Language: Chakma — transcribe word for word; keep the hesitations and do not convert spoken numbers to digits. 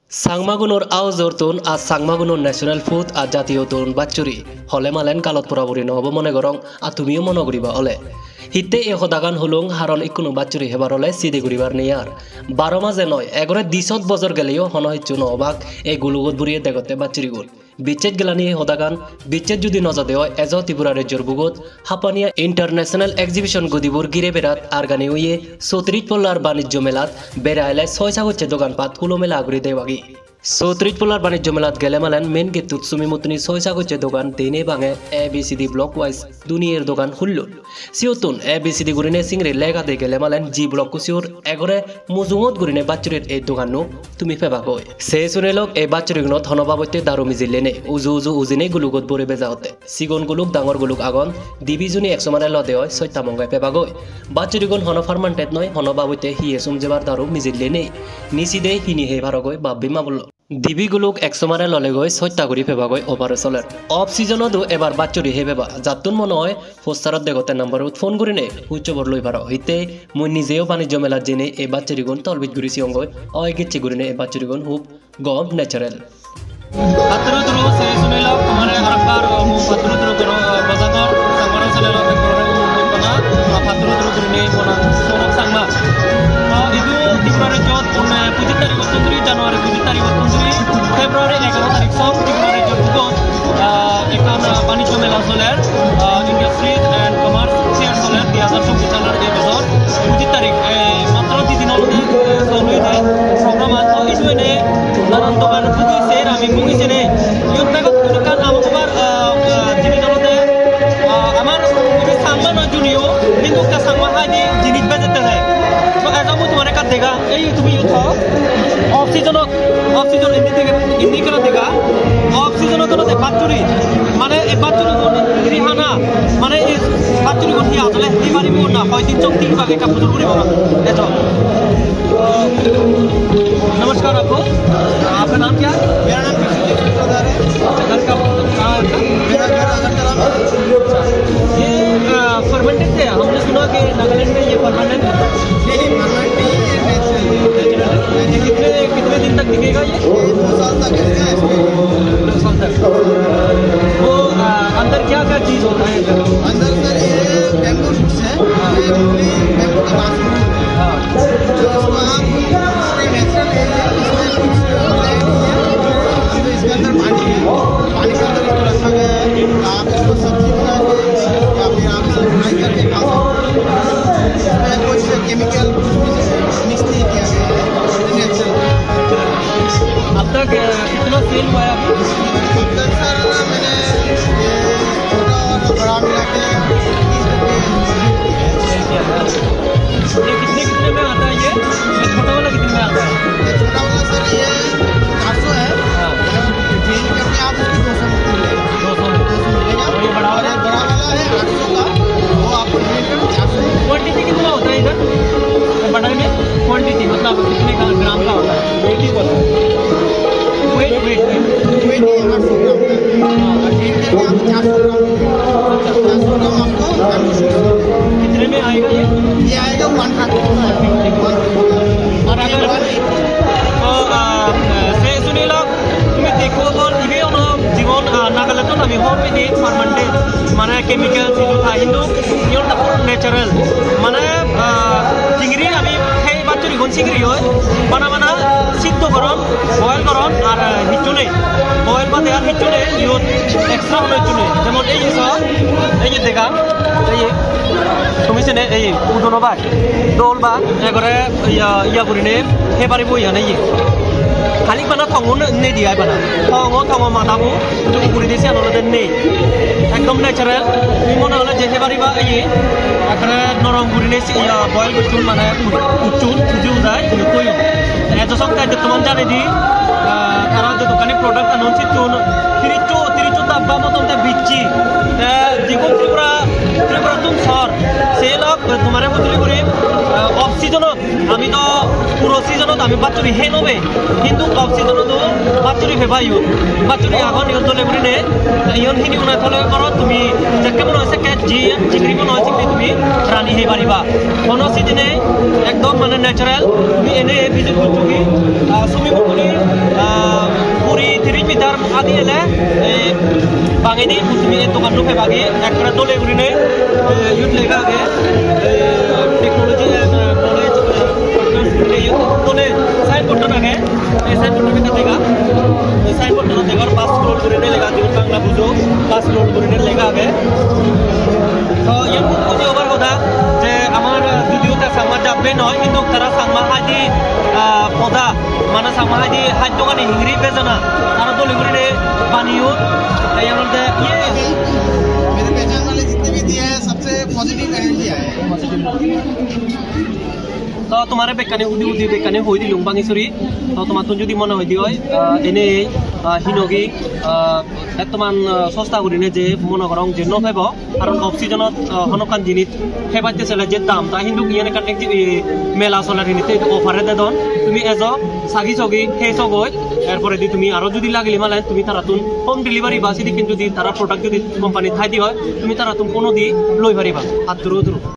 Changmagunor aujor ton ar Changmagunor national food ar jatiyo ton bachchuri hole malen galot pora puri no obo mone gorong, ar tumiyo mone guriba ole. Hitte ei hodagan hulung, haron ikkunu bachchuri hebar ole side guribar nei ar. Baro maje noi, egore disot bojor geleyo hono hissu no obak ei gulugot buriye degotte bachchurigun. Bicches gelani ei hodagan, bicches judi no jade oi, ejo Tripura rejjor bugot Hapania International Exhibition gudibur gire berat argani oye Sotris Pollar Banijjo Melat bera ele soi sagocche dogan pat hulo mela guri debagi. Sotris Pollar Banijjo Melat gele malen main gate-tut sumi muttuni soi sagocche dogan dene bange A B C D block wise duniyer dogan hullon. Siyottun A B C D gurine singiri lega de gele malen G block-o siyor egore mujungot gurine bachchurir ei doganno tumi pebagoi. Se sunilok ei bachchurigunot hono babotte daru mijille nei, uju uju ujine gulugot bore beja otte. Sigon guluk dangor guluk agon, dibi juni ek somare lode oi soitta monge pebagoi. Bachchurigun hono fermented noi, hono babotte hiye sum jebar daru mijille nei. Ni side hini hei parogoi bap-bei ma-bon lok. Dibi guluk ek somare lolegoi soitta guri pebagoi offer soler. Off season-odo ebar bachchuri hei peba, jattun mone oi poster-ot degotte number-ot phone gurine huj hobor loi paro. Hitte mui nijeyo banijjo melat jeinei ei bachchurigun tolbij guri siyongoi, oi gicche gurine ei bachchurigun hub gom natural. Patturu turu se sunilok, tomare arekbar, uh, mui patturu turu goro, uh, bajangor, Changmar channel-ot ekkorore umum hoppana, uh, patturu turu gurinei bona sonok Changma. Uh, idu Tripura rejjot, um, pojis tarigottun dhuri, January pojis tarigottun dhuri February egaro tarik song Tripura rejjot bugot, uh, ekkan, uh, banijjo mela soler, uh, Industry and Commerce Fair soler, dui hajar chobbish salor ei bojor pojis tarik, eh, matro di din olode, eh, solu oide program-an. To idu ene nanan dogan bugi ser ami bugi sene. Iyot begottun ekkan amok obar, ah, ah, jinis olode, ah, amar idu Changma noi juniyo, hintu ekka Changma hai di jinis bejette he. To ejo mui tomare ekka dega, ei tumi iyot ho. Off season-ot, off season indi dega, indi ekka dega. Off season-ot olode bachchuri, mane ei bachchuri gun ri hana, mane ei bachchuri gun hi asole hi paribo na, hoi din chok tin bage ekka pujor guribo mane. Ejo. नमस्कार आपको, आपका नाम क्या है? मेरा नाम विश्वजीत सूत्रधार है। घर का, कहाँ है आपका? मेरा घर अगरतला में है। ये, अ, fermented है, हमने सुना कि नागालैंड में ये permanent है। नहीं, नहीं, permanent नहीं है, ये natural है। Natural है। कितने, कितने दिन तक टिकेगा ये? ये दो साल तक टिकेगा इसमें। दो साल तक। वो, अ, अंदर क्या क्या चीज़ होता है? अंदर सर ये bamboo shoots है, ये पूरी bamboo का बांस होती है। हाँ। तो इसको आप पूरे natural है, इसमें कुछ नहीं है, इसके अंदर पानी है, पानी के अंदर इसको रखा गया है। आप इसको सब्जी बना के या फिर आप इसको fry करके खा सकते हो। इसमें कुछ chemical कुछ भी mix नहीं किया गया है, natural। अब तक, अ, कितना sale हुआ है अभी? अब तक सर मैंने ये छोटा और बड़ा मिला के तीस रुपये। ये कितने, कितने में आता है ये? ये छोटा वाला कितने में आता है? ये छोटा वाला सर ये चार सौ है। हाँ। ये करके आप उसकी दो सौ में मिलेगा। दो सौ में। दो सौ मिलेगा। और ये बड़ा वाला? और ये बड़ा वाला है आठ सौ का, वो आपको मिलेगा चार सौ में। Quantity कितना होता है इधर? बड़ा में quantity मतलब कितने का, ग्राम का होता है? Twenty होता है। Weight, weight, weight। Weight ये आठ सौ ग्राम का है। हाँ। और ये करके आप चार सौ ग्राम मिलेगा। चार सौ ग्राम आपको आठ सौ। कितने में आएगा ये? ये आएगा one fifty का। One fifty का। और अगर, तो, आ, से सुनील, তুমি দেখো বল, ইবে অনো জীবন, আ, নাগাল্যান্ডত আমি হর পেয়ে fermented, মানে chemical, কিন্তু ইয়র তা পুরো natural, মানে, আ, চিংড়ি আমি সেই বাচ্চারি কোন চিংড়ি হয়, বানা বানা সিদ্ধ করন, boil করন, আর, আ, হিচ্ছু নেই, boil বাদে আর হিচ্ছু নেই, ইয়র extra হলো হিচ্ছু নেই। যেমন এই যে সব, এই যে দেখা, এই যে, তুমি চেনে, এই যে উদনো বাঘ, দোল বাঘ, এগরে ইয়া, ইয়া করি নে, হে পারিব ইয়া নেই। খালি বানা থঙ নেই দিয়া বানা। থঙ, থঙ মাথাবো, কিন্তু পুকুরি দেশে আনলে দেন নেই। একদম natural। তুমি মনে হলে যে হে পারিবা, এই, এখানে নরম করি নে, ইয়া, boil করছুন, মানে, উঠছুন, উঠে উঠায়, কিন্তু কই। এত সব তাই তোমার জানে দি, আহ, তারা যে দোকানে product আনছি, তো তিরিশ, তিরিশ দাব্বা মতন তা বিচ্ছি। তা যেগুলো ত্রিপুরা, ত্রিপুরা তুম সর, সেই লোক তোমার হুজুরি করে, আহ, off season আমি তো পুরো season-ত আমি বাছুরি হে নবে, কিন্তু off season-ত তো বাছুরি হে পাইও। বাছুরি এখন ইয়ন তলে করি নে, ইয়ন হিনি উনা তলে করো, তুমি যেকে মনে হয় সেকে জি, চিংড়ি মনে হয় চিংড়ি তুমি রানি হে পারিবা। কোনো season-এ একদম মানে natural, তুমি এনে visit করছো কি, আহ, সুমি পুকুরি, আহ, Adi ele, eh, bangedi tumi ei doganno pebagi, ekkore dole gurine, eh, iyot lega age, eh, technology and, eh, knowledge, eh, partners gurine iyot dole signboard age, ei signboard age lega, ei signboard degor pass crore gurine lega, jiyot Bangla bujo, pass crore gurine lega age. To iyan hub huji obar hoda je amar, eh, judiyo ta Changma jatbe noi, hintu tara Changma haidi, ah, poda, mane Changma haidi haddogani hingiri bejana, tara dole gurine baneyon. Te iyan olode iye. मेरे पहचान वाले जितने भी दिए हैं, सबसे positive energy आया है। To tomare bekkani udi udi bekkani hoi dilung bangi suri. To tomattun judi mone hoide oi, ah, ene, ah, hinogi, ah, ettoman, ah, sosta gurine je mone gorong je no pebo, karon off seasonot, ah, honokkan jinis hebatte sele je dam, ta hintu iyan ekkan ek, eh, mela soler hinite offer-e dedon. Tumi ejo sagi sogi hei sogoi, er poredi tumi aro judi lagile malen tumi tarattun home delivery ba sidikken judi tara product judi company thai di oi, tumi tarattun phone-o di loi pariba, hatturu turu.